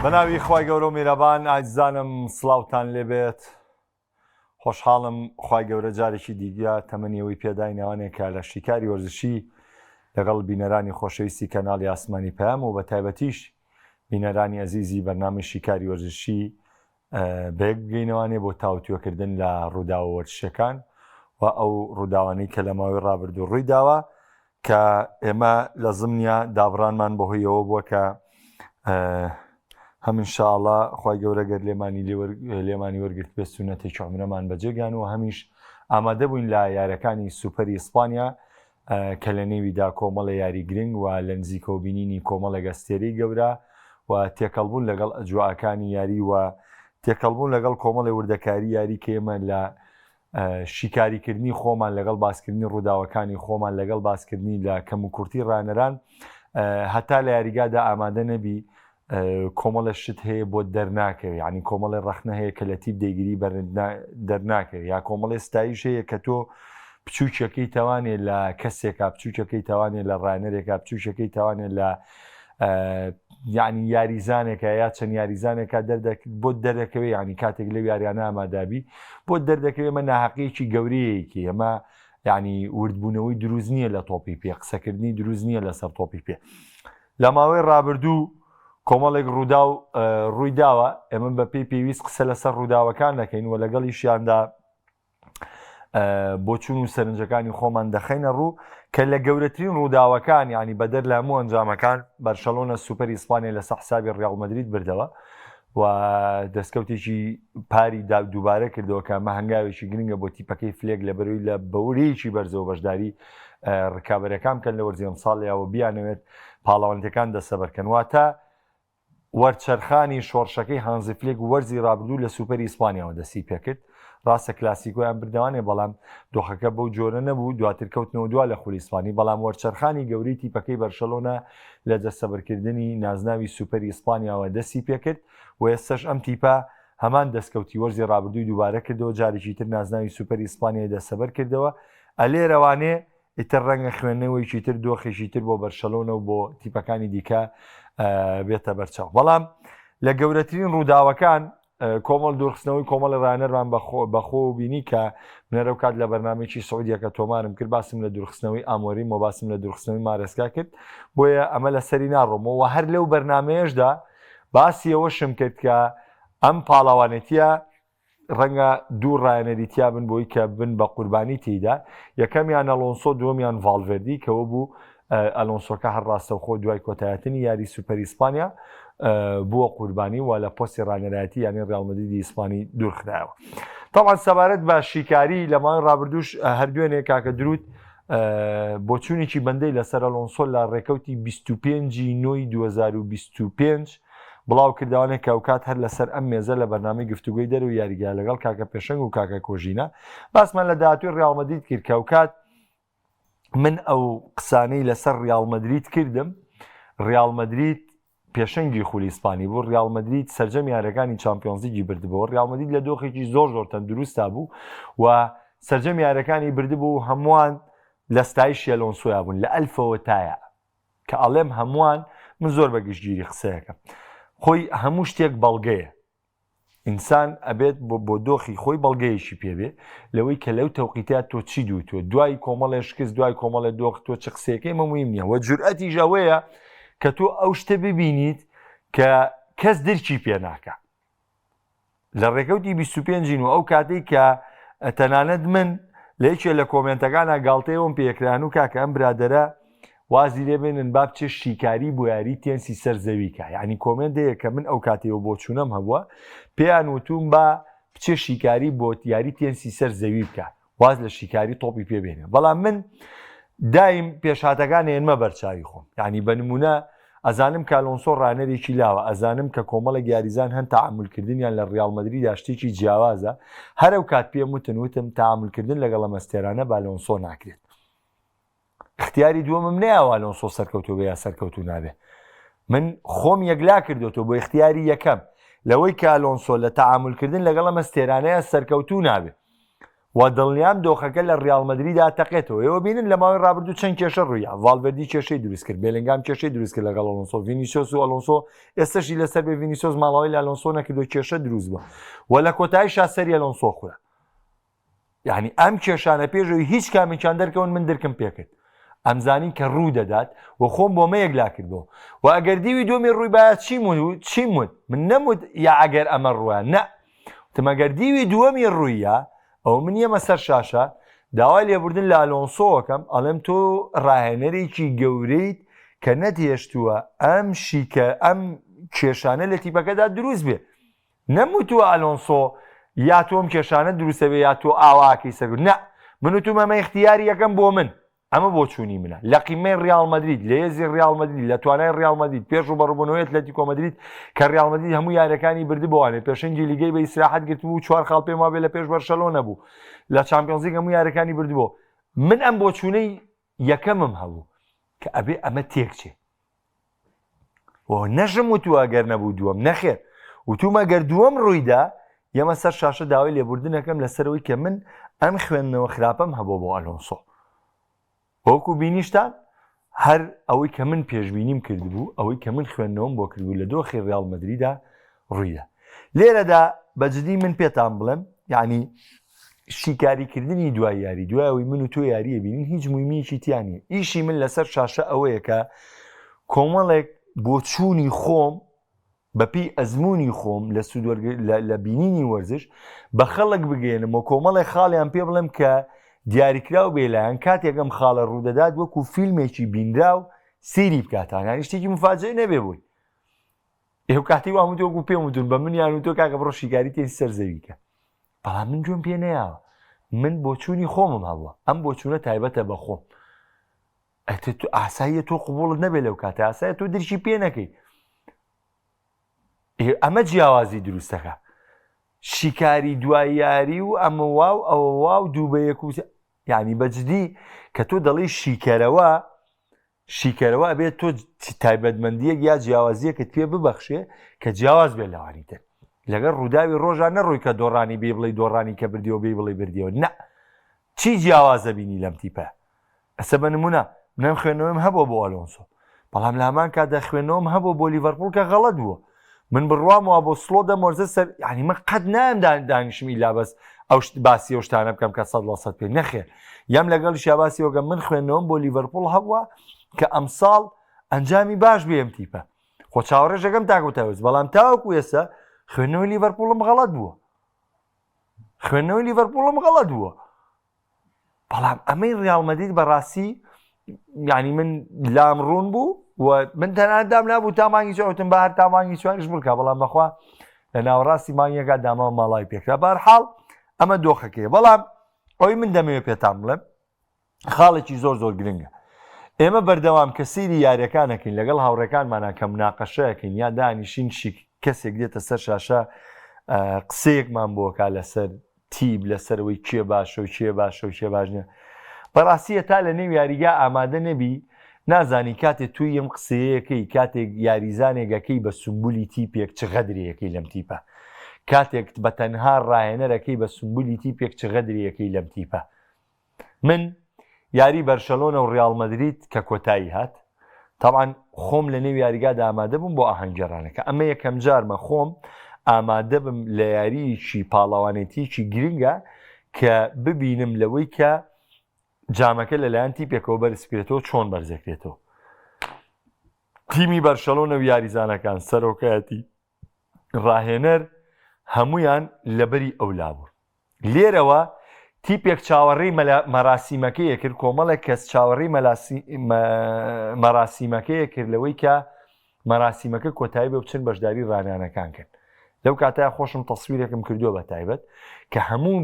بەناوی خوای گەورە و میرەبان ئازیزانم سڵاوتان لێبێت خۆشحاڵم خوای گەورە جارێکی دیگە تەمەنی ئەوەی پێداین ئەوانێک کە لە شیکاری وەرزشی لەگەڵ بینەرانی خۆشەویستی کەناڵی ئاسمانی پەیام و بە تایبەتیش بینەرانی ئەزیزی بەرنامەی شیکاری وەرزشی بەیەک بگەینەوانێ بۆ تاوتوێکردن لە ڕووداوە وەرزشیەکان و ئەو ڕووداوانەی کە لە ماوەی ڕابردوو ڕووی داوە کە ئێمە لە زمنیا دابڕانمان بەهۆی ئەوە بووە کە هەم انشاءاللە خوای گەورە گەر لێمانی لێمانی وەرگرت بێ سونەتێکی عومرەمان بەجێگان و هەمیش ئامادە بووین لە یارەکانی سوپەری ئیسپانیا کە لە نێویدا کۆمەڵە یاری گرنگ و لە نزیکەوە بینینی کۆمەڵێک ئەستێرەی گەورە و تێکەڵبوون لەگەڵ ئەجوائەکانی یاری و تێکەڵبوون لەگەڵ کۆمەڵی وردەکاری یاری کە ئێمە لە شیکاریکردنی خۆمان لەگەڵ باسکردنی ڕووداوەکانی خۆمان لەگەڵ باسکردنی لە کەموکورتی ڕانەران هەتا لە یاریگادا ئامادە نەبی کۆمەڵە شت هەیە بۆ دەرناکەوێت ینی کۆمەڵی ڕەخنە هەیە کە لە تیپ دەیگیری دەرناکەوێت یا کۆمەڵی ستایش هەیە کە تۆ بچووکەکەی توانێت لە کەسێکا بچووکەکەی توانێت لە ڕانەرێکا بچووکەکەی توانێت لە یعنی یاریزانێکە یا چەند یاریزانێکە بۆت دەردەکەوێت ینی کاتێک لەو یاریانە ئامادابی بۆت دەردەکەوێت ئەمە ناهەقیەکی گەورەیەکی ئەمە یعنی وردبوونەوەی دروست نییە لە تۆپی پێ قسەکردنی دروست نییە لەسەر تۆپی پێ لە ماوەی ڕابردوو کۆمەڵێک ڕوودا و ڕووی داوە ئێمە بە پێی پێویست قسە لەسەر ڕووداوەکان دەکەین و لەگەڵیشیاندا بۆچون و سەرنجەکانی خۆمان دەخەینە ڕوو کە لە گەورەترین ڕووداوەکان ینی بەدەر لە هەموو ئەنجامەکان بەرشەلۆنە سوپەری ئیسپانیا لەسەر حسابی ڕیاڵ مەدرید بردەوە و دەستکەوتێکی پاری دا دووبارە کردەوە کە ئەمە هەنگاوێکی گرنگە بۆ تیپەکەی فلێک لە بەروی لە بەورەیەکی بەرزەوە بەشداری ڕکابەرەکان بکەن لە وەرزی ئەمساڵیەوە بیانەوێت پاڵەوانەتەکان دەسەبەرکەن واتە وەرچەرخانی شۆڕشەکەی هانزی فلیک وەرزی رابردوو لە سوپەری ئیسپانیاوە دەستی پێکرد، راستە کلاسیکۆیان بردەوانێ بەڵام دۆخەکە بەو جۆرە نەبوو، دواتر کەوتنەوە دوا لە خولی ئیسپانی، بەڵام وەرچەرخانی گەورەی تیپەکەی بەرشەلۆنە لە دەستەبەرکردنی نازناوی سوپەری ئیسپانیاوە دەستی پێکرد و ئێستەش ئەم تیپە هەمان دەستکەوتی وەرزی رابردووی دووبارە کردەوە جارێکی تر نازناوی سوپەری ئیسپانیای دەستەبەر کردەوە ئەلێرەوانێ ئیتر ڕەنگە خوێندنەوەیکی تر دۆخێکی تر بۆ بەرشەلۆنە و بۆ تیپەکانی دیکە بێتە بەرچاو بەڵام لە گەورەترین ڕووداوەکان کۆمەڵ دوورخستنەوەی کۆمەڵی ڕانەرمان بەخۆ بینی کە منەرە کات لە بەرنمێکی سعودیەکە تۆمارم کرد باسم لە دوورخستنەوەی ئامۆریم و باسم لە دوورخستنەوەی مارێسکا کرد بۆیە ئەمە لە سەری ناڕۆمەوە هەر لەو بەرنمەیەشدا باسی ئەوەشم کرد کە ئەم پاڵاوانێتیە ڕەنگە دوو ڕایەنەری تیا بن بۆی کە بن بە قوربانی تێیدا، یەکەمیان ئەلۆنسۆ دووەمیان ڤاڵڤێردی کەوە بوو ئەلۆنسۆکە هەر ڕاستەوخۆ دوای کۆتایهاتنی یاری سوپەری ئیسپانیا بووە قوربانی و لە پۆستی ڕانەرایەتی یانەی ڕیاڵ مەدریدی ئیسپانی دوورخرایەوە. تەبعەن سەبارەت بە شیکاری لە ماوەی ڕابردووش هەر دوێنێ کاکە دروود بۆچوونێکی بەندەی لەسەر ئەلۆنسۆ لە ڕێکەوتی 25 نۆی 2025 بڵاو کردوانێ کە ئەوکات هەر لەسەر ئەم مێزە لە بەرنامەی گفتوگۆی دەرەوەی یاریگا لەگەڵ کاکە پێشەنگ و کاکە کۆژینە باسمان لە داهاتووی ڕیاڵ مەدرید کرد کە ئەوکات من ئەو قسانەی لەسەر ڕیاڵ مەدرید کردم ڕیاڵ مەدرید پێشەنگی خولی ئیسپانی بوو ڕیاڵ مەدرید سەرجەم یارەکانی چامپیۆنزلیگی بردبەوە ڕیاڵ مەدرید لە دۆخێکی زۆر زۆر تەندروستا بوو و سەرجەم یارەکانی بردبوو هەمووان لە ستایشی ئەلۆنسۆیا بوون لە ئەلفەوە تایە کە ئەڵێم هەمووان من زۆر بە گشتگیری قسەیەکەم خۆی هەموو شتێک بەڵگەیە ئینسان ئەبێت بۆ بۆ دۆخی خۆی بەڵگەیەکی پێبێ لەوەی کە لەو تەوقیتە تۆ چی دووتوە دوای کۆمەڵێ شکست دوای کۆمەڵێ دۆخ تۆ چ قسەیەکەی مە مویم نییە وە جورئەتیش ئەوەیە کە تۆ ئەو شتە ببینیت کە کەس درکی پێ ناکە لە ڕێکەوتی 25 و ئەو کاتێک کە تەنانەت من لە یەکێ لە کۆمێنتەکانە گاڵتەیەوەم پێکران و کاکە ئەم برادەرە وازی لێ بێنن با بچێ شیکاری بۆ یاری تێنسی سەر زەوی کا یعنی کۆمێنت هەیە کە من ئەو کاتەوە بۆچوونەم هەبووە پێیان وتوم با بچێ شیکاری بۆ یاری تێنسی سەر زەوی بکە واز لە شیکاری تۆپی پێ بێنێ بەڵام من دایم پێشهاتەکان هێنمە بەرچاوی خۆم یعنی بە نمونە ئەزانم کە ئەلۆنسۆ ڕانەرێکی لاوە ئەزانم کە کۆمەڵێک یاریزان هەن تەعامولکردنیان لە ڕیاڵ مەدریدا شتێکی جیاوازە هەر ئەو کات پێم وتن وتم تەعامولکردن لەگەڵ ئەم ئەستێرانە بە ئەلۆنسۆ ناکرێت اختیاری دووەمم نەیاوە ئەلۆنسۆ سەرکەوتوو بێ یا سەرکەوتوو نابێ من خۆم یەکلا کردوێتەوە بۆ اختیاری یەکەم لەوەی کە ئەلۆنسۆ لە تەعامولکردن لەگەڵ ئەم ئەستێرانەیە سەرکەوتوو نابێ. و دڵنیام دۆخەکە لە ڕیاڵ مەدریدا تەقێتەوە. ئێوە بینن لە ماوەی ڕابردوو چەند کێشە ڕوویا، ڤالڤێردی کێشەی دروست کرد، بێلنگام کێشەی دروست کرد لەگەڵ ئەلۆنسۆ، ڤینیسیۆس و ئەلۆنسۆ ئێستەشی لەسەر بێ ڤینیسیۆس ماڵاوەی لە ئەلۆنسۆ نەکرد و کێشە دروست بووە و لە کۆتاییشا سەری ئەلۆنسۆ خورا. یعنی ئەم کێشانە پێشەوەی هیچ کامێکیان دەرکەون من درکم پێکرد ئەمزانی کە ڕوو دەدات و خۆم بۆ مەیەک لا کردەوە و ئەگەر دیوی دومی ڕووی باە چیم و چیم وت من نەموت یا ئەگەر ئەمە ڕوە نە وتم ئەگەر دیوی دووەمی ڕوویە ئەو من یەمە سەر شاشە داوای لێبوردن لە ئالۆنسۆەکەم ئەڵێم تۆ ڕاهێنەرێکی گەورەیت کە نەتهێشتووە ئەم شیکە ئەم کێشانە لە تیپەکەدا دروست بێ نەموتووە ئەلۆنسۆ یا تۆم کێشانە دروستەبێ یا تۆ ئاواکەی سەر نە من وتومە ئەمە اختیاری یەکەم بۆ من ئەمە بۆچوونی منە لە قیمەی ڕیاڵ مەدرید لە هێزی ڕیاڵ مەدرید لە توانای ڕیاڵ مەدرید پێش ڕووبەڕووبوونەوەی ئەتلەتیکۆ مەدرید کە ڕیاڵ مەدرید هەموو یاریەکانی بردبووانێ پێشەنگی لیگەی بە ئیسراحەت گرتبوو چوار خاڵ پێم وابێ لە پێش بەرشەلۆنە بوو لە چامپیۆنزلیگ هەموو یاریەکانی بردبوو من ئەم بۆچوونەی یەکەمم هەبوو کە ئەبێ ئەمە تێکچێ و نەشم وتووە ئەگەر نەبوو دووەم نەخێر وتومە گەر دووەم ڕوویدا یەمە سەر شاشە داوای لێبوردنەکەم لەسەرەوەی کە من ئەم خوێندنەوە خراپەم هەبوو بۆ ئەلۆنسۆ وەکو بینیشتان هەر ئەوەی کە من پێشبینیم کردبوو ئەوەی کە من خوێندنەوەم بۆ کردبوو لە دۆخی ڕیاڵ مەدریدا ڕوویدا لێرەدا بەجدی من پێتان بڵێم یعنی شیکاریکردنی دوای یاری دوای ئەوەی من و تۆ یاریە بینین هیچ مویمیەکی تیا نییە ئیشی من لەسەر شاشە ئەوەیە کە کۆمەڵێک بۆچوونی خۆم بەپی ئەزمموی خۆم لە سوود لە بینینی وەرزش بە خەڵک بگەێنم و کۆمەڵێک خاڵیان پێ بڵێم کە دیاریکراو بێلایەن کاتێک ئەم خاڵە ڕوودەدات وەکو فیلمێکی بینراو سیری بکاتان یانی شتێکی مفاجئ نەبێ بووی ئێو کاتی وام وتوە پێم وتون بە منیان و تۆ کاکە بڕۆ شیکاری تێن سەر زەویکە بەڵام من گوێم پێ نەیاوە من بۆچوونی خۆمم هەبووە ئەم بۆچوونە تایبەتە بە خۆم ئەتە تو ئاساییە تۆ قوبوڵت نەبێت لەو کاتە ئاسایە تۆ درکی پێ نەکەی ئەمە جیاوازی دروستەکە شیکاری دوای یاری و ئەمە وا و ئەوە وا و دوو بە یەک و یعنی بەجدی کە تۆ دەڵی شیکەرەوە شیکەرەوە ئەبێت تۆ تایبەتمەندیەک یا جیاوازیەکت پێ ببەخشێ کە جیاواز بێت لەوانی تر لەگەڵ ڕووداوی ڕۆژان نەڕۆی کە دۆڕانی بێ بڵێ دۆڕانی کە بردیەوە بێ بڵێ بردیەوە نە چی جیاوازە بینی لەم تیپە ئەسە بە نمونە منم خوێندنەوەم هەبوو بۆ ئەلۆنسۆ بەڵام لە هەمان کاتدا خوێندنەوەم هەبوو بۆ لیڤەرپوڵ کە غەڵەت بووە من بڕوام وا بۆ سڵۆ دەم وەرزە سەر یعنی من قەت نایم دانیشم ئیلا بەس ئەو شت باسی ئەو شتانە بکەم کە سەد لە سەد پێ نەخێر یام لەگەڵ شاباسی وەگەم من خوێندنەوەم بۆ لیڤەرپوڵ هەبووە کە ئەمساڵ ئەنجامی باش بێ ئەم تیپە خۆ چاوەڕێژەکەم تاکو تاوێت بەڵام تاوەکو ئێستا خوێندنەوەی لیڤەرپوڵم غەڵەت بووە خوێندنەوەی لیڤەرپوڵم غەڵەت بووە بەڵام ئەمەی ڕیاڵ مەدرید بەڕاستی یعنی من لام ڕوون بوو و من تەنانەت دام نابوو تا مانگی چوار وتم بە هەر تا مانگی چواریش بکە بەڵام بەخوا لە ناوەڕاستی مانگێکا داما ماڵای پێکرا بارحاڵ ئەمە دۆخەکەی بەڵام ئەوی من دەمەوێت پێتان بڵێم خاڵێکی زۆر زۆر گرنگە ئێمە بەردەوام کە سەیری یاریەکانەکەین لەگەڵ هاوڕێکانمانە کە مناقەشەکەین یا دانیشین شیک کەسێک دێتە سەر شاشە قسەیەکمان بۆکە لەسەر تیپ لەسەر ئەوەی کێ باشە و کێ باشە و کێ باش نیە بەڕاستی تا لە نێو یاریگا ئامادە نەبی نازانی کاتێ توی ئەم قسەیەکەی کاتێک یاریزانێکەکەی بە سمبولی تیپێک چ غەدرەکەی لەم تیپە کاتێک بە تەنها ڕاهێنەرەکەی بە سمبولی تیپێک چ غەدرەکەی لەم تیپە من یاری بەرشەلۆنە و ڕیاڵ مەدرید کە کۆتایی هات تەبعەن خۆم لە نێو یاریگادا ئامادە بووم بۆ ئاهەنگگێڕانەکە ئەمە یەکەم جارمە خۆم ئامادە بم لە یارییەکی پاڵەوانێتیەکی گرنگە کە ببینم لەوەی کە جامەکە لەلایەن تیپێکەوە بەرزکرێتەوە چۆن بەرزەکرێتەوە تیمی بەرشەلۆنە و یاریزانەکان سەرۆکایەتی ڕاهێنەر هەمویان لەبەری ئەولا بوون لێرەوە تیپێک چاوەڕێی مەراسیمەکەی کرد، کۆمەڵێک کەس چاوەڕێی مەراسیمەکەی کرد لەوەی کە مەراسیمەکە کۆتایی بە بچن بەشداری ڕانانەکان کەن. لەو کاتە خۆشم تەسویرێکم کردووە بە تایبەت کە هەموو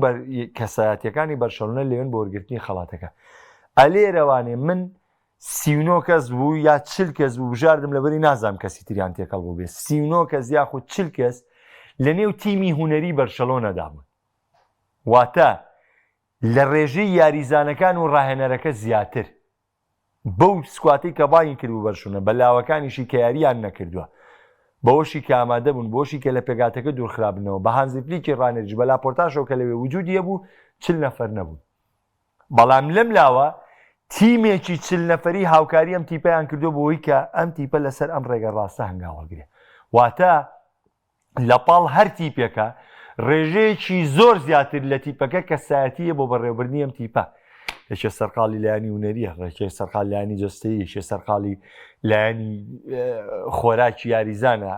کەسایەتیەکانی بەرشەلۆنە لەوێن بۆ وەرگرتنی خەڵاتەکە. ئەلێرەوانێ من 39 کەس بوو یا 40 کەس بوو بژاردم لەبەری نازانم کەسی تریان تێکەڵ بوو بێ 39 کەس یاخود 40 کەس لە نێو تیمی هونەری بەرشەلۆنەدا بوون. واتە لە ڕێژەی یاریزانەکان و ڕاهێنەرەکە زیاتر بەو squad ەی کە بانگی کردبوو بەرشونە بە لاوەکانیشی کە یاریان نەکردووە بەوەشی کە ئامادە بوون بۆشی کە لە پێگاتەکە دوورخرابنەوە بە هانزی فلیکی ڕانێریش بە لاپۆرتاشەوە کە لەوێ وجودی هەبوو. 40 نەفەر نەبوون. بەڵام لەم لاوە تیمێکی 40 نەفەری هاوکاری ئەم تیپەیان کردو بۆی کە ئەم تیپە لەسەر ئەم ڕێگە ڕاستە هەنگاو هەڵگرێ. واتە لە پاڵ هەر تیپێکە ڕێژەیەکی زۆر زیاتر لە تیپەکە کەسایەتیە بۆ بەڕێوەبردنی ئەم تیپە یەکێ سەرقاڵی لایەنی هونەریە ڕێکێ سەرقال لایەنی جەستەیی یەکێ سەرقاڵی لایەنی خۆراکی یاریزانە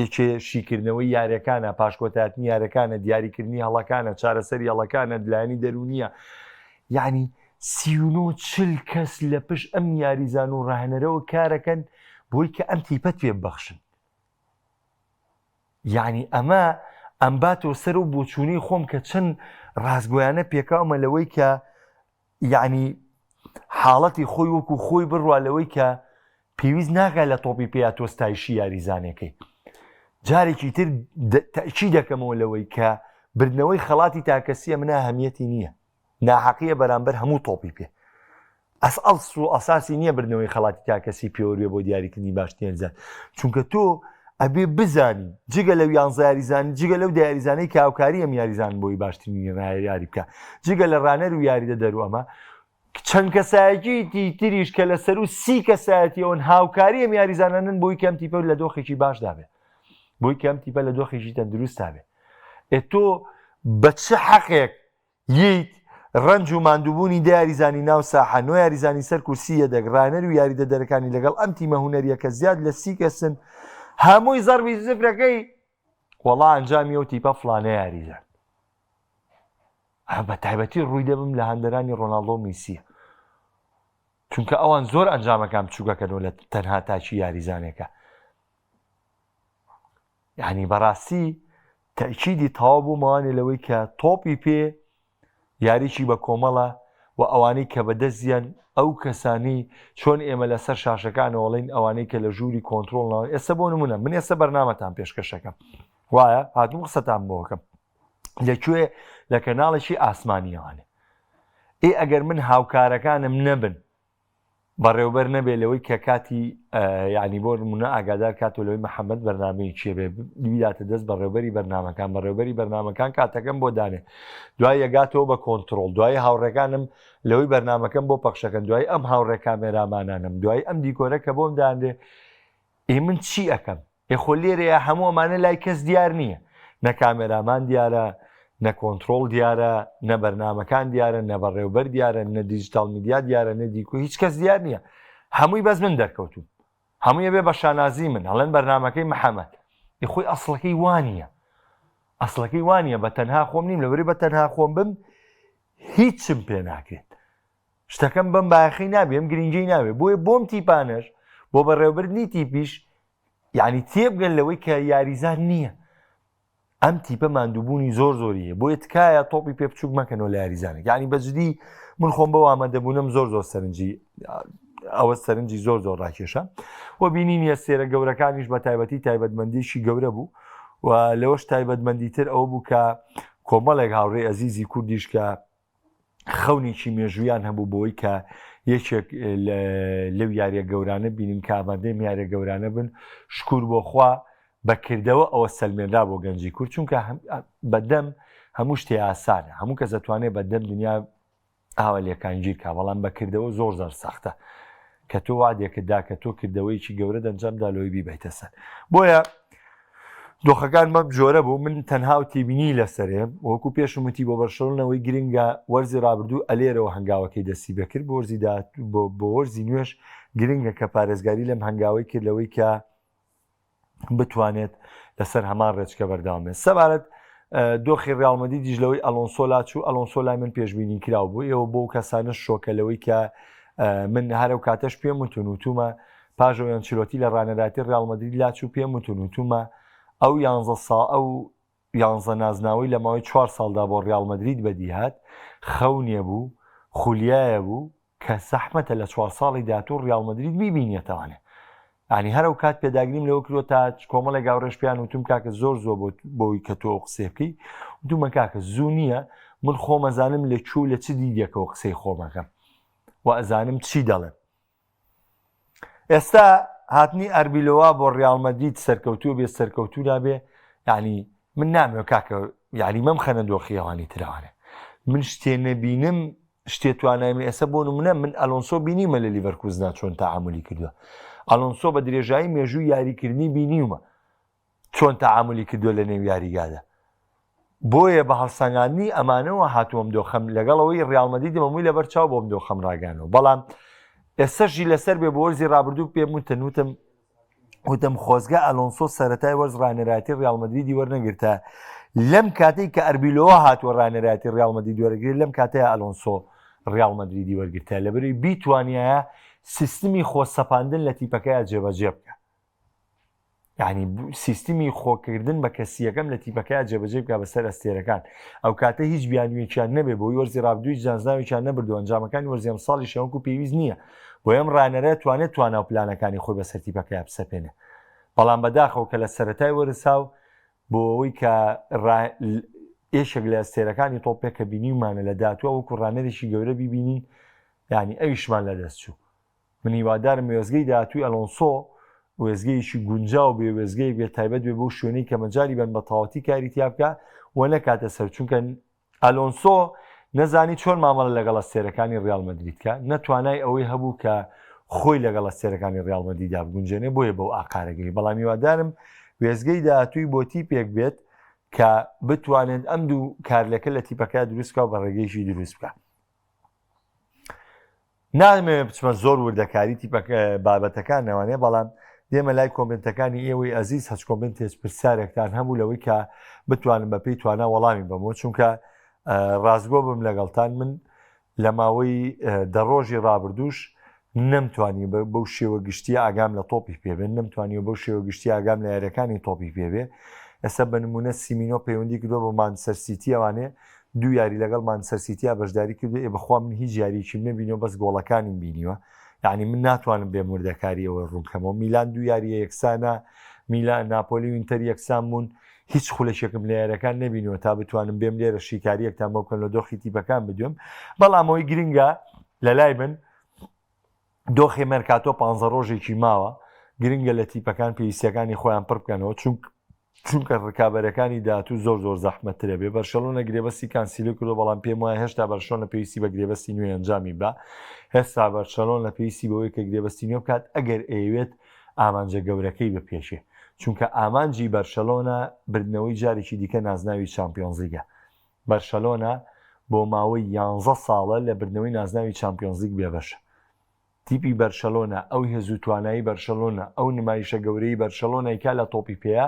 یەکێ شیکردنەوەی یاریەکانە پاشکۆتاتنی یارەکانە دیاریکردنی هەڵەکانە چارەسەری هەڵەکانە لایەنی دەرونیە یعنی 39 چل کەس لە پشت ئەم یاریزان و ڕاهێنەرەوە کارەکەن بۆی کە ئەم تیپەت پێ ببەخشن یەعنی ئەمە ئەمباتەوە سەر و بۆچوونەی خۆم کە چەند ڕاستگۆیانە پێکاومە لەوەی کە یەعنی حاڵەتی خۆی وەکو خۆی بڕوا لەوەی کە پێویست ناکات لە تۆپی پێیا تۆ ستایشی یاریزانەکەی جارێکی تر تەئکید دەکەمەوە لەوەی کە بردنەوەی خەڵاتی تاکەسیە منە هەمیەتی نییە ناحەقیە بەرامبەر هەموو تۆپی پێ. ئەس ئەڵس و ئەساسی نییە بردنەوەی خەڵاتی تاکەسی پێوەر بێ بۆ دیاریکردنی باشترین یاریزان چونکە تۆ ئەبێ بزانی جگە لەو یانزە یاریزان جگە لەو دە یاریزانەی کە هاوکاری ئەم یاریزان بۆی باشترین یاری بکە جگە لە ڕانەر و یاریدەدەر و ئەمە چەند کەسایەتی تریش کە لە سەرو سی کەسایەتیەوەن هاوکاری ئەم یاریزانانن بۆی کەم تیپە لە دۆخێکی باشدا بێ بۆی کەم تیپە لە دۆخێکی تەندروستا بێ ئێ تۆ بە چ حەقێک ییت، ڕەنج و ماندووبوونی دە یاریزانی ناو ساحە، نۆ یاریزانی سەر کورسی یەدەگ، ڕاهێنەر و یاریدەدەرەکانی لەگەڵ ئەم تیمە هونەرییە کە زیاد لە سی کەسن، هەمووی زەڕبی زفرەکەی وەڵا ئەنجامی ئەو تیپە فڵانە یاریزان. بە تایبەتی ڕووی دەبم لە هاندەرانی ڕۆناڵدۆ و میسیە. چونکە ئەوان زۆر ئەنجامەکان بچووکەکەنەوە لە تەنها تاکی یاریزانێکە. یانی بەڕاستی تەئکیدی تەواو بوومەوانێ لەوەی کە تۆپی پێ یاریی بە کۆمەڵە و ئەوانەی کە بەدەستیان ئەو کەسانی چۆن ئێمە لەسەر شاشەکانەوەڵین ئەوانەی کە لە ژووری کۆنتترۆڵ ناوە ئێستا بۆ نمونە من ئێستا بەرنامەتان پێشکەشەکەم وایە هاتوم قسەتان بۆکەم لەکوێ لە کەناڵێکی ئاسمانیەوانێ ئێ ئەگەر من هاوکارەکانم نەبن بەڕێوبەر نەبێ لەوەی کە کاتی یعنی بۆ نمونە ئاگادار کاتۆ لەوەی محەممەد بەرنمەی چێ بێ بیداتە دەست بەڕێوبەری بەرنمەکان بەڕێوبەری بەرنمەکان کاتەکەم بۆ دانێ دوای یەگاتەوە بە کۆنتترۆل دوای هاوڕێکانم لەوەی بەرنمەکەم بۆ پەخشەکەن دوای ئەم هاوڕێ کامێرامانانم دوای ئەم دیکۆرە کە بۆم دانرێ ئێ من چی ئەەکەم ئێ خۆ لێرەیا هەموو ئەمانە لای کەس دیار نییە، نە کامێرامان دیارە، نە کۆنترۆڵ دیارە، نە بەرنامەکان دیارە، نە بەڕێوبەر دیارە، نە digital media دیارە، نە دیکۆ، هیچ کەس دیار نییە. هەمووی بەس من دەرکەوتوم. هەمووی ئەبێ بە شانازی من، ئەڵێن بەرنامەکەی محەمەد. ئێ خۆی ئەسڵەکەی وا نییە. ئەسڵەکەی وا نییە، بە تەنها خۆم نیم، لەبەرئەوەی بە تەنها خۆم بم هیچم پێ ناکرێت. شتەکەم بەم بایەخەی نابێ، ئەم گرنگیەی نابێ. بۆیە بۆم تیپانەش، بۆ بەڕێوەبردنی تیپیش یعنی تێبگەن لەوەی کە یاریزان نییە ئەم تیپە ماندووبوونی زۆر زۆری هەیە بۆیە تکایە تۆپی پێ بچووک مەکەنەوە لە یاریزانێک یعنی بەجدی من خۆم بەو ئامادەبوونم زۆر زۆر سەرنجی ئەوە سەرنجی زۆر زۆر ڕاکێشە و بینینی ئەستێرە گەورەکانیش بە تایبەتی تایبەتمەندیشی گەورە بوو و لەوەش تایبەتمەندی تر ئەوە بوو کە کۆمەڵێک هاوڕێ ئەزیزی کوردیش کە خەونێکی مێژوویان هەبوو بۆی کە یەکێک لەو یاریە گەورانە بینن کە ئامادەی یاریە گەورانە بن شکور بۆخوا بەکردەوە ئەوە سەلمێنرا بۆ گەنجی کورد چونکە بەدەم هەموو شتێ ئاسانە هەموو کەس دەتوانێت بەدەم دنیا ئاوا لێکانگیر کا بەڵام بەکردەوە زۆر زۆر سەختە کە تۆ وادێکت دا کە تۆ کردەوەیەکی گەورە دەنجامدا لۆی بیبەیتە سەر بۆیە دۆخەکان بەم جۆرە بوو من تەنها و تێبینی لەسەرێ وەکو پێشم وتی بۆ بەرشەلۆنەوەی گرنگە وەرزی ڕابردوو ئەلێرەوە هەنگاوەکەی دەستی بەکرد بۆ وەرزی بۆ وەرزی نوێش گرنگە کە پارێزگاری لەم هەنگاوەی کرد لەوەی کە بتوانێت لەسەر هەمان ڕێچکە بەردەوام بێت سەبارەت دۆخی ڕیاڵ مەدریدیش لەوەی ئەلۆنسۆ لاچوو ئەلۆنسۆ لای من پێشبینی کراو بوو ئێوە بۆ کەسانە شۆکە لەوەی کە من هەرو کاتەش پێم وتون وتومە پاژەوە ئەنچلۆتی لە ڕانەراتی ڕیاڵ مەدرید لاچوو پێم وتون وتومە ئەو یانزە سا ئەو یانزە نازناوەی لە ماوەی چوار ساڵدا بۆ ڕیاڵ مەدرید بەدیهات خەونێ بوو خولیایە بوو کە زەحمەتە لە چوار ساڵی داهاتوو ڕیاڵ مەدرید بیبینێتەوانێ یانی هەر ئەو کات پێداگریم لەوە کردووە تا کۆمەڵێک هاوڕێش پێیان وتوم کاکە زۆر زۆر بۆ بۆی کە تۆ ئەو قسەیە بکەی وتومە کاکە زوو نییە من خۆم ئەزانم لە کوێ و لە چ دیدێکەوە قسەی خۆمەکەم و ئەزانم چی دەڵێم ئێستا هاتنی ئەربیلۆوا بۆ ڕیاڵ مەدرید سەرکەوتوو بێ سەرکەوتوو نابێ یعنی من نامەوێ کاکە یعنی مەم خەنە دۆخی ئەوانی ترەوانێ. من شتێ نەبینم شتێ توانای من ئێستا بۆ نمونە من ئەلۆنسۆ بینیمە لە لیڤەرکوزنا چۆن تەعاملی کردووە ئەلۆنسۆ بە درێژایی مێژوو یاریکردنی بینیومە چۆن تەعاملی کردووە لە نێو یاریگادا بۆیە بە هەڵسەنگاندنی ئەمانەوە هاتووەم دۆخەم لەگەڵ ئەوەی ڕیاڵ مەدریدم هەمووی لەبەر چاو بۆم دۆخەم ڕاگەیانەوە بەڵام ئێستەشی لەسەر بێ بۆ وەرزی ڕابردوو پێم وتن وتم وتم خۆزگە ئەلۆنسۆ سەرەتای وەرز ڕانەرایەتی ڕیاڵ مەدریدی وەرنەگرتە لەم کاتێک کە ئەربیلۆوە هاتووە ڕانەرایەتی ڕیاڵ مەدرید وەرەگرێت لەم کاتەیە ئەلۆنسۆ ڕیاڵ مەدریدی وەرگرتە لەبەروی بیتوانایە سیستمی خۆسەپاندن لە تیپەکەیا جێبەجێ بکە یانی سیستمی خۆکردن بە کەسیەکەم لە تیپەکەیا جێبەجێ بکا بەسەر ئەستێرەکان ئەو کاتە هیچ بیانوویەکیان نەبێ بۆی وەرزی رابردوو هیچ نازناوێکیان نەبردو ئەنجامەکانی وەرزی ئەمساڵیش وەکو پێویست نییە بۆ ئەم ڕانەرە توانێت توانا و پلانەکانی خۆی بەسەر تیپەکەیا بسەپێنێ بەڵام بەداخەوە کە لە سەرەتای وەرزاو بۆ ئەوەی کە یەکێک لە ئەستێرەکانی تۆپێ کە بینیومانە لە داهاتووە وەکو ڕانەرێکی گەورە بیبینین یعنی ئەویشمان لەدەست چوو من هیوادارم وێستگەی داهاتووی ئەلۆنسۆ وێستگەیەکی گونجاو بێ، وێستگەیەک بێت تایبەت بێ بەو شوێنەی کە مەجالی بەن بە تەواوەتی کاری تیا بکا و نەکاتە سەر، چونکە ئەلۆنسۆ نەزانی چۆن مامەڵە لەگەڵ ئەستێرەکانی ڕیاڵ مەدرید کا، نە توانای ئەوەی هەبوو کە خۆی لەگەڵ ئەستێرەکانی ڕیاڵ مەدریدا بگونجێنێ، بۆیە بەو ئاقارە گەی. بەڵام هیوادارم وێستگەی داهاتووی بۆ تیپێک بێت کە بتوانێت ئەم دوو کارلێکە لە تیپەکە دروست بکا و بە ڕێگەیەکی دروست بکا. نامەوێت بچمە زۆر وردەکاری تیپەکە بابەتەکان نەوانێ بەڵام دێمە لای کۆمنتەکانی ئێوەی ئەزیز هەچ کۆمنتێک پرسیارێکتان هەبوو لەوەی کە بتوانم بە پێی توانا وەڵامی بەمەوە چونکە ڕاستگۆ بم لەگەڵتان من لە ماوەی دە ڕۆژی ڕابردووش نەمتوانی بەو شێوە گشتی ئاگام لە تۆپی پێبێن نەمتوانیوە بەو شێوە گشتی ئاگام لە یاریەکانی تۆپی پێبێ ئێستا بە نمونە سیمینۆ پەیوەندی کردووە بە مانچستەر سیتی ئەوانێ دوو یاری لەگەڵ مانچستەر سیتیا بەشداری کردو ئێ بەخوا من هیچ یاریەکیم نەبینیوە بەس گۆڵەکانیم بینیوە یعنی من ناتوانم بێم وردەکاری ئەوە ڕوونکەمەوە میلان دوو یاریە یەکسانە میلان ناپۆلی و ئینتەر یەکسان بوون هیچ خولەکێکم لە یاریەکان نەبینیوە تا بتوانم بێم لێرە شیکاریەکتان بۆ بکەم لە دۆخی تیپەکان بدوێم بەڵام ئەوەی گرنگە لە لای من دۆخی مێرکاتۆ پانزە ڕۆژێکی ماوە گرنگە لە تیپەکان پێویستیەکانی خۆیان پڕ بکەنەوە چونک چونکە ڕکابەرەکانی داهاتوو زۆر زۆر زەحمەتترە بێ بەرشەلۆنە گرێبەستی کانسیلۆ کردو بەڵام پێم وایە هێشتا بەرشۆنە پێویستی بە گرێبەستی نوێ ئەنجامی بە هێستا بەرشەلۆنە پێویستی بەوەی کە گرێبەستی نوێ بکات ئەگەر ئەیەوێت ئامانجە گەورەکەی بپێشێ چونکە ئامانجی بەرشەلۆنە بردنەوەی جارێکی دیکە نازناوی چامپیۆنزلیگە بەرشەلۆنە بۆ ماوەی یانزە ساڵە لە بردنەوەی نازناوی چامپیۆنزلیگ بێبەشە. تیپی بەرشەلۆنە، ئەو هێز و توانایی بەرشەلۆنە، ئەو نمایشە گەورەی بەرشەلۆنەی کا لە تۆپی پێیە،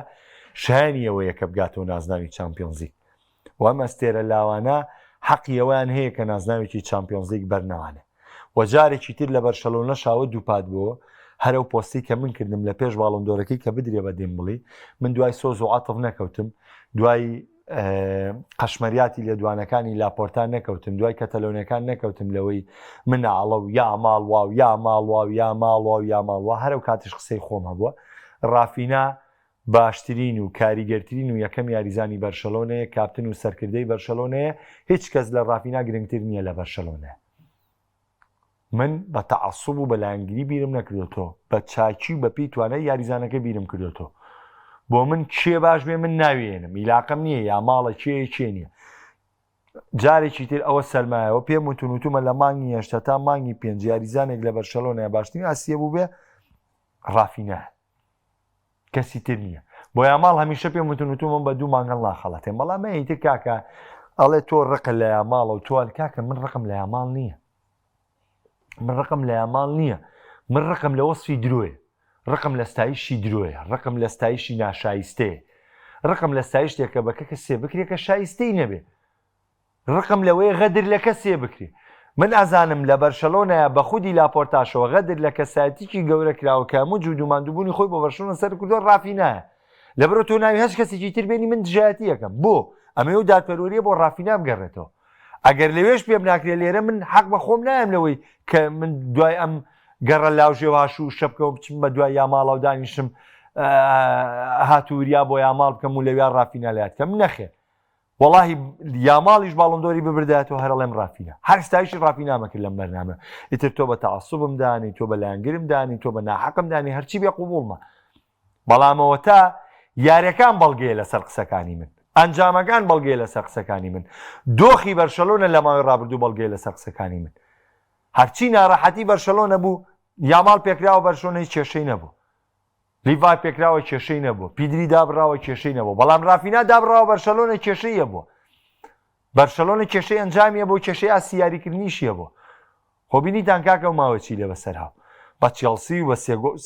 شایەنی ئەوەیە کە بگاتەوە نازناوی چامپیۆنزلیگ. و ئەم ئەستێرە لاوانە حەقی ئەوەیان هەیە کە نازناوێکی چامپیۆنزلیگ بەرنەوانێ. و جارێکی تر لە بەرشەلۆنەشاوە دووپات بۆوە، هەر ئەو پۆستەی کە من کردم لە پێش باڵۆندۆرەکەی کە بدرێ بە دێمبڵی، من دوای سۆز و عەتف نەکەوتم، دوای قەشمەریاتی لێدوانەکانی لاپۆرتا نەکەوتم دوای کەتەلۆنەکان نەکەوتم لەوەی مناڵە و یا ماڵ وا و یا ماڵ وا و یا ماڵ وا و یا ماڵ وا هەرو کاتیش قسەی خۆم هەبووە ڕافینا باشترین و کاریگەرترین و یەکەم یاریزانی بەرشەلۆنەیە کاپتن و سەرکردەی بەرشەلۆنەیە هیچ کەس لە ڕافینا گرنگتر نییە لە بەرشەلۆنە من بە تەعەسوب و بە لایەنگری بیرم نەکردۆتەوە، بە چاکی و بە پێی توانای یاریزانەکە بیرم کردۆتەوە. بۆ من کێ باش بێ من ناوی ئێنم، ئیلاقەم نییە یا ماڵە کێیە کێ نییە. جارێکی تر ئەوە سەلمایەوە پێم وتون وتومە لە مانگی هەشتا تا مانگی پێنج یاریزانێک لە بەرشەلۆنە باشترین ئاسیە بوو بێ ڕافینا کەسی تر نییە بۆ یاماڵ هەمیشە پێم وتون وتومە بە دوو مانگ هەڵناخەڵەتێن بەڵام ئەی تر کاکە ئەڵێ تۆ ڕقە لە یاماڵە و تۆ کاکە من ڕقم لە یاماڵ نییە من ڕقم لە یاماڵ نییە من ڕقم لە وەسفی درۆیە ڕقم لە ستایشی درۆیە ڕقم لە ستایشی ناشایستەیە ڕقم لە ستایشتێکە بە کە کەسێ بکرێ کە شایستەی نەبێ ڕقم لەوەیە غەدر لە کەسێ بکرێ. من ئەزانم لە بەرشەلۆنەیا بە خودی لاپۆرتاشەوە غەدر لە کەسایەتیکی گەورە کراوە کە هەموو جوود و ماندووبوونی خۆی بۆ بەرشەلۆنە سەرف کردووە ڕافینایە. لەبەرئەوە تۆ ناوی هەچ کەسێکی تر بێنی من دژایەتی ئەکەم. بۆ؟ ئەمەی ئەو دادپەروەریە بۆ ڕافینا بگەڕێتەوە. ئەگەر لەوێش پێم ناکرێ لێرە من حەق بە خۆم نایەم لەوەی کە من دوای ئەم گەڕە لاوژێ و هاش و شەپکەوە بچم بە دوای یاماڵە و دانیشم هاتووریا بۆ یاماڵ بکەم و لەویا ڕافینا لات کەم نەخێر. وەڵاهی یاماڵیش باڵندۆری ببردایەتەوە هەر ئەڵێم ڕافینا هەر ستایشی ڕافینا مەکرد لەم بەرنامە ئیتر تۆ بە تەعەسوبم دانی تۆ بە لایەنگرم دانی تۆ بە ناحەقم دانی هەرچی بێ قوبوڵمە بەڵامەوە تا یاریەکان بەڵگەیە لەسەر قسەکانی من. ئەنجامەکان بەڵگەیە لەسەر قسەکانی من. دۆخی بەرشەلۆنە لە ماوەی ڕابردوو بەڵگەیە لەسەر قسەکانی من. هەرچی ناڕەحەتی بەرشەلۆنە بوو، یاماڵ پێکراوە بەرشۆنە هیچ کێشەی نەبوو. لیڤای پێکراوە کێشەی نەبوو. پیدری دابڕاوە کێشەی نەبوو. بەڵام رافینا دابڕاوە بەرشەلۆنە کێشەی هەبوو. بەرشەلۆنە کێشەی ئەنجامی هەبوو، کێشەی ئاستی یاریکردنیشی هەبوو. خۆ بینیتان کاکە ئەو ماوە چی لێ بەسەر هاو بە چێڵسی و بە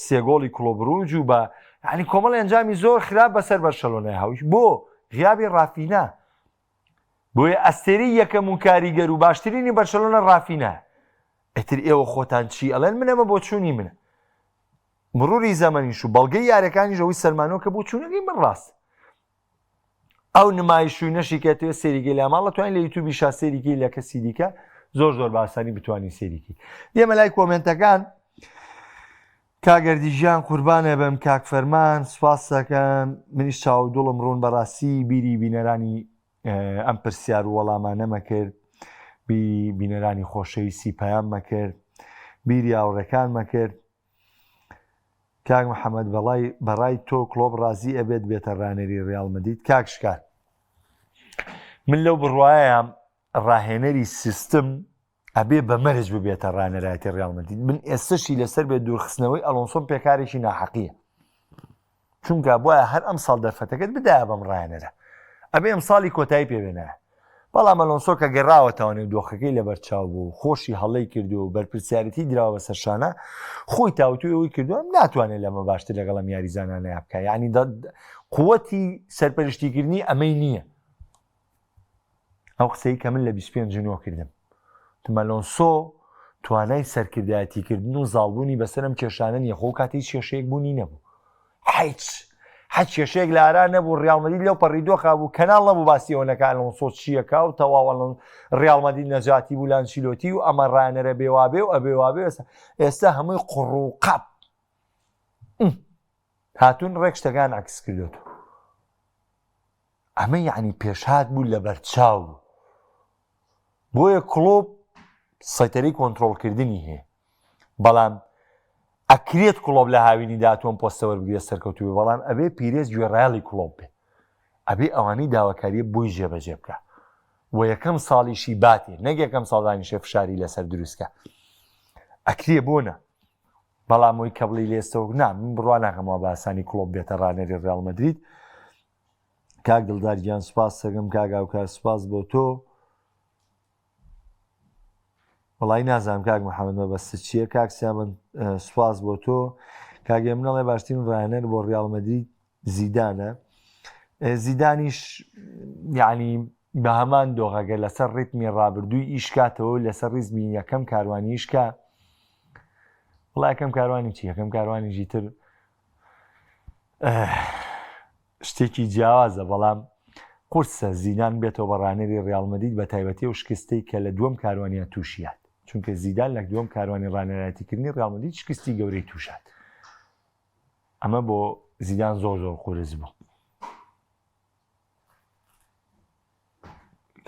سێ گۆڵی کڵۆب بروج و بە یعنی کۆمەڵ ئەنجامی زۆر خراپ بەسەر بەرشەلۆنای هاویش بۆ غیابی ڕافینا بۆیە ئەستێری یەکەم و کاریگەر و باشترینی بەرشەلۆنە ڕافینا ئیتر ئێوە خۆتان چی ئەڵێن من ئەمە بۆچوونی منە مروری زەمەنیش و بەڵگەی یارەکانیش ئەوەی سەلمانەوە کە بۆچوونەکەی من ڕاست ئەو نمایش و نەشی کە توێ سێریکەی لە ماڵە توانین لە یوتیوبی شا سێریکەی لە کەسی دیکە زۆر زۆر باسانی بتوانین سێریکی دێمە لای کۆمنتەکان کاگەردی ژیان قوربانە بم کاک فەرمان سوپاس دەکەم منیش چاو دڵم ڕوون بەڕاستی بیری بینەرانی ئەم پرسیار و وەڵامانەمە کرد بیری بینەرانی خۆشەویستی پەیاممە کرد بیری هاوڕێکانمە کرد کاک محەممەد بەڵای بەڕای تۆ کلۆپ ڕازی ئەبێت بێتە ڕانەری ڕیاڵ مەدید کاک شکار من لەو بڕوایم ڕاهێنەری سیستم ئەبێ بە مەرج ببێتە ڕانەرایەتی ڕیاڵ مەدید من ئێستشی لەسەر بێت دوورخستنەوەی ئەلۆنسۆم پێکارێکی ناحەقیە چونکە بواە هەر ئەم ساڵ دەرفەتەکەت بدایە بەم ڕایەنەرە ئەبێ ئەم ساڵی کۆتایی پێبێنایە بەڵام ئەلۆنسۆ کە گەڕاوەتەوە نێو دۆخەکەی لەبەرچاو بوو خۆشی هەڵەی کردو و بەرپرسیارەتی دراوە بەسەر شانە خۆی تاوتوی ئەوەی کردو ئەم ناتوانێت لەمە باشتر لەگەڵ ئەم یاریزانانەیا بکە یعنی قوتی سەرپەرشتیکردنی ئەمەی نییە ئەو قسەی کە من لە 25 نۆ کردم تمەلۆنسۆ توانای سەرکردایەتیکردن و زاڵبوونی بەسەر ئەم کێشانە نییە خۆ کاتی کێشەیەک بوونی نەبوو هیچ هەچ کێشەیەک لە ئارا نەبوو ڕیاڵ مەدرید لەو پەڕی دۆخا بوو کەناڵ نەبوو باسی ئەوە نەکا ئەلۆنسۆ چییەکا و تەواو ئەلۆن ڕیاڵ مەدرید نەجاتی بوو لانچیلۆتی و ئەمە ڕانەرە بێوابێ و ئەبێ وابێ ئێستا هەمووی قوڕ و قاپ هاتوون ڕێک شتەکان عکس کردوێت ئەمە یعنی پێشهات بوو لە بەرچاو بوو بۆیە کڵۆپ سەیتەرەی کۆنترۆڵکردنی هەیە بەڵام ئەکرێت کڵۆپ لە هاوینی داهاتوو ئەم پۆستە وەربگرێت سەرکەوتوو بێ بەڵام ئەبێ پیرێز گوێڕایەڵی کڵۆپ بێ ئەبێ ئەوانەی داواکاریە بۆی جێبەجێ بکە و یەکەم ساڵیشی باتێ نەک یەکەم ساڵ دانیشێ فشاری لەسەر دروستکە ئەکرێ بۆ نا بەڵام ئەوی کە بڵی لێستەوە نا من بڕوا ناکەم وا بە ئاسانی کڵۆپ بێتە ڕانەری ڕیاڵ مەدرید کاک دڵدار گیان سوپاس دەکەم کاک هاوکار سوپاس بۆ تۆ وڵی نازانم کاک محەممەد مەبەست چییە کاک سیامن سوپاس بۆ تۆ کاگە منەڵێ باشترین ڕایەنەر بۆ ڕیاڵ مەدرید زیدانە زیدانیش یعنی بە هەمان دۆغەگە لەسەر ڕیتمی ڕابردووی ئیشکاتەوە لەسەر ڕیزمی یەکەم کاروانی ئیشکا وڵا یەکەم کاروانی چی یەکەم کاروانی ژیتر شتێکی جیاوازە بەڵام قورسە زیدان بێتەوە بە ڕانەری ڕیاڵ مەدرید بە تایبەتی ئەو شکستەی کە لە دووەم کاروانیان تووشیات چونکە زیدان لە دووەم کاروانی ڕانەرایەتیکردنی ڕیاڵ مەدرید شکستی گەورەی تووشات ئەمە بۆ زیدان زۆر زۆر قورس بوو.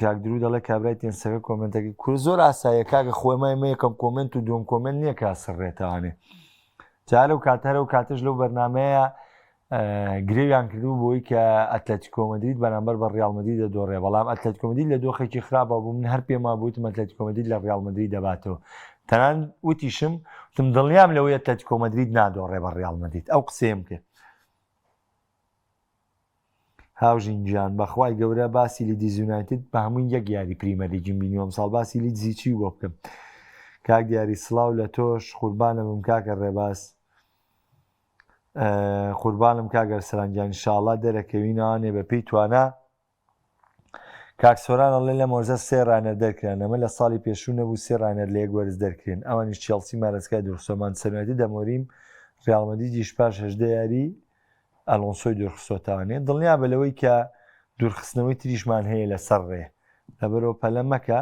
کاک درو دەڵێ کابرای تێنسەکە کۆمنتەکەی کورە زۆر ئاساییە کاکە خۆمای مە یەکەم کۆمنت و دووەم کۆمنت نییە کە سڕێتەوانێ جا لەو کات هەرە و کاتش لەو بەرنمەیە گرێویان کردو بۆی کە ئەتلەتیکۆ مەدرید بەرامبەر بە ڕیاڵ مەدرید دەدۆڕێ بەڵام ئەتلەتیکۆ مەدرید لە دۆخێکی خراپە بوو من هەر پێما بوتم ئەتلەتیکۆ مەدرید لە ڕیاڵ مەدرید دەباتەوە تەنان وتیشم وتم دڵنیام لەوەی ئەتلەتیکۆ مەدرید نادۆڕێ بە ڕیاڵ مەدرید ئەو قسەیەم کرد هاوژین گیان بەخوای گەورە باسی لیدیز یونایتد بە هەمووی یەک یاری پریمەر لیگیم بینیوە ئەمساڵ باسی لیدزی چی بۆ بکەم کاک دیاری سڵاو لە تۆش قوربانە بم کاکە ڕێباز قوربانم کاک ئەرسەلان گیان ئینشاڵڵا دەرەکەوینەوانێ بە پێی توانا کاک سۆران ئەڵێ لەم وەرزە سێ ڕانەر دەرکران ئەمە لە ساڵی پێشوو نەبوو سێ ڕانەر لە یەک وەرز دەرکرێن ئەوانیش چێڵسی مارەسکای دوورخستووە مانچستەر یونایتد ئەمۆریم ڕیاڵ مەدریدیش پاش 18 یاری ئەلۆنسۆی دوورخستۆتەوانێ دڵنیابە لەوەی کە دوورخستنەوەی تریشمان هەیە لەسەر ڕێ لەبەرەوە پەلە مەکە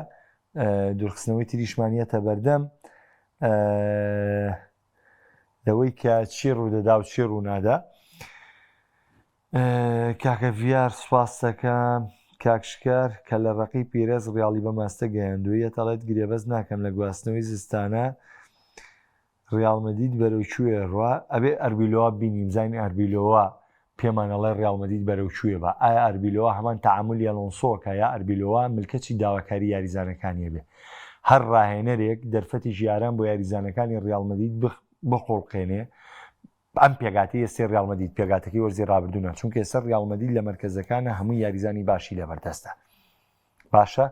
دوورخستنەوەی تریشمان یەتە بەردەم لەوەی کە چی ڕوودەدا و چی ڕوونادا کاکە ڤیار سوپاس دەکەم کاک شکار کە لە ڕقی پیرێز ڕیاڵی بە ماستە گەیاندوویە دەڵێت گرێبەست ناکەم لە گواستنەوەی زستانە ڕیاڵ مەدید بەرەو کوێ ڕوا ئەبێ ئەربیلۆوا بینیم زانین ئەربیلۆوا پێمان ئەڵێ ڕیاڵ مەدرید بەرەو کوێ با؟ ئایا ئەربیلۆوا هەمان تەعامولی ئەلۆنسۆ ئەکا یا ئەربیلۆوا ملکەچی داواکاری یاریزانەکانی ئەبێ؟ هەر ڕاهێنەرێک دەرفەتێکی ئارام بۆ یاریزانەکانی ڕیاڵ مەدرید بخوڵقێنێ ئەم پێگاتەی ئێستەی ڕیاڵ مەدرید پێگاتەکەی وەرزی ڕابردوو نا چونکە ئێستا ڕیاڵ مەدرید لە مەرکەزەکانە هەموو یاریزانی باشی لەبەردەستە باشە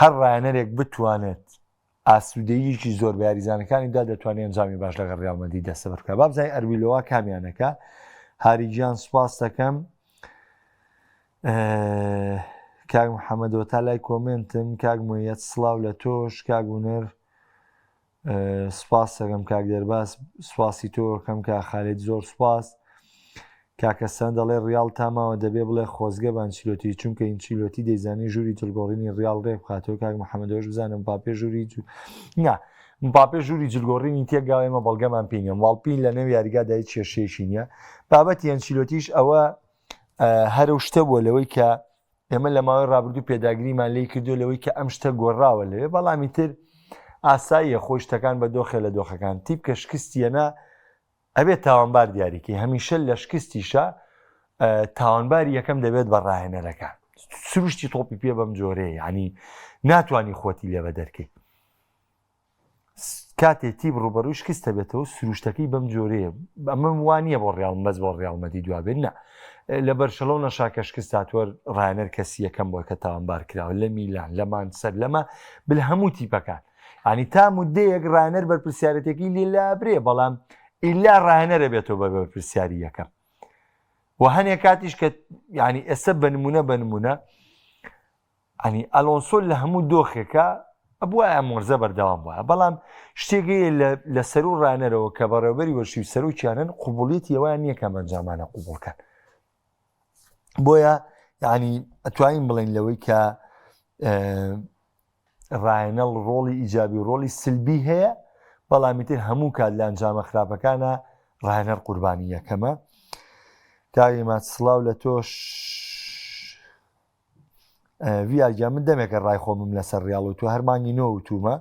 هەر ڕاهێنەرێک بتوانێت ئاسوودەییەکی زۆر بە یاریزانەکانی دا دەتوانێت ئەنجامی باش لەگەڵ ریال مەدرید دەستەبەر بکات. با بزانین ئەربیلۆوا کامیانەکە. هاری گیان سوپاس دەکەم. کاک محەممەدەوە تا لای کۆمنتم کاک مویەت سڵاو لە تۆش کاک هونەر سوپاس دەکەم کاک دەرباز سوپاسی تۆ کەم کا خالید زۆر سوپاس. کاکە سەند دەڵێ ڕیاڵ تا ماوە دەبێ بڵێ خۆزگە بە ئەنچیلۆتی چونکە ئینچیلۆتی دەیزانی ژووری جلگۆڕینی ڕیاڵ ڕێک بخاتەوە کاک محەممەدەوەش بزانم مباپێ ژووری نا مباپێ ژووری جلگۆڕینی تێکگاوە ئێمە بەڵگەمان پێ نییە ماڵپین لە نێو یاریگادا هیچ کێشەیەکی نییە بابەتی ئەنچیلۆتیش ئەوە هەرە شتە بووە لەوەی کە ئێمە لە ماوەی ڕابردوو پێداگریمان لی کردو لەوەی کە ئەم شتە گۆڕاوە لەوێ بەڵامی تر ئاساییە خۆی شتەکان بە دۆخێ لە دۆخەکان تیپ کە شکستیەنا ئەبێت تاوانبار دیاریکەی هەمیشە لە شکستیشا تاوانباری یەکەم دەبێت بە ڕاهێنەرەکە سروشتی تۆپی پێ بەم جۆرەیە ینی ناتوانانی خۆتی لێ بە دەرکەی کاتێ تیپ ڕوبەڕووی شکست دەبێتەوە سروشتەکەی بەم جۆرەیە ئەمە وانە بۆ ڕیاڵ بەس بۆ ڕیاڵمەدی دوابێت نا لە بەرشەلۆنە شاکە شکست هاتووە ڕایەنەر کەسی یەکەم بۆ کە تاوانبار کراوە لە میلان لە مانچستەر لەمە بل هەموو تیپەکان ینی تا مدەیەک ڕانەر بەرپرسیارەتێکی لێ لابرێ بەڵام ئیلا ڕانەرە بێتەوە بە بەرپرسیاری یەکەم و هەنێک کاتیش کە ینی ئێستا بە نمونە بە نمونە ئەنی ئەلۆنسۆ لە هەموو دۆخێکە ئەبووە مۆرزە بەردەوام بووە بەڵام شتێکی لە سەر و ڕانەرەوە کە بەڕێوبەری وەرشی و سەرۆکیانن قوبولیتی ئەویان نییە کە ئەنجامانە قوبڵکەن بۆیە یعنی ئەتوانین بڵێن لەوەی کە ڕاهێنەڵ ڕۆڵی ئیجابی و ڕۆڵی سلبی هەیە، بەڵام ئیتر هەموو کات لە ئەنجامە خراپەکانا ڕاهێنەر قوربانی یەکەمە. کاک عیماد سڵاو لە تۆش. ڤیار گیان من دەمێکە ڕای خۆمم لەسەر ڕیاڵ و تۆ هەر مانگی نۆ وتومە.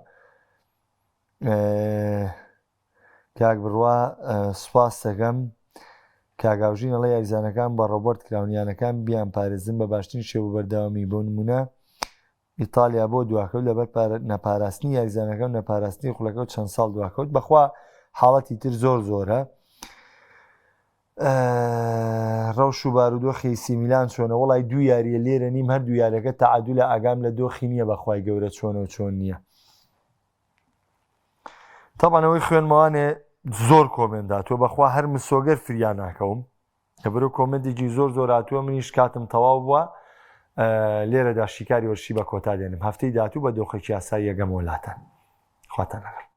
کاک بڕوا سوپاس دەکەم. کاک ئاوژین ئەڵێ یاریزانەکان بە ڕۆبۆرت کراون یانەکان بیان پارێزن بە باشترین شێوە بەردەوامی بۆ نمونە ئیتالیا بۆ دواکەوت لەبەر نەپاراستنی یاریزانەکە و نەپاراستنی خولەکە و چەند ساڵ دواکەوت بەخوا حاڵەتی تر زۆر زۆرە ڕەوش و بارودۆخی سیمیلان چۆنە وڵی دوو یاریە لێرە نیم هەردوو یارەکە تەعادولە ئاگام لە دۆخی نییە بەخوای گەورە چۆنە و چۆن نییە تەبعەن ئەوەی خوێنمەوانێ زۆر کۆمێنت هاتووە بەخوا هەر مسۆگەر فریا ناکەوم لەبەرو کۆمنتێکی زۆر زۆر هاتووە منیش کاتم تەواو بووە لێرەدا شیکاری وەرشی بە کۆتا دێنم هەفتەی داهاتوو بە دۆخێکی ئاسایی یەگەمەوە لاتان خواتان لەگەڵ.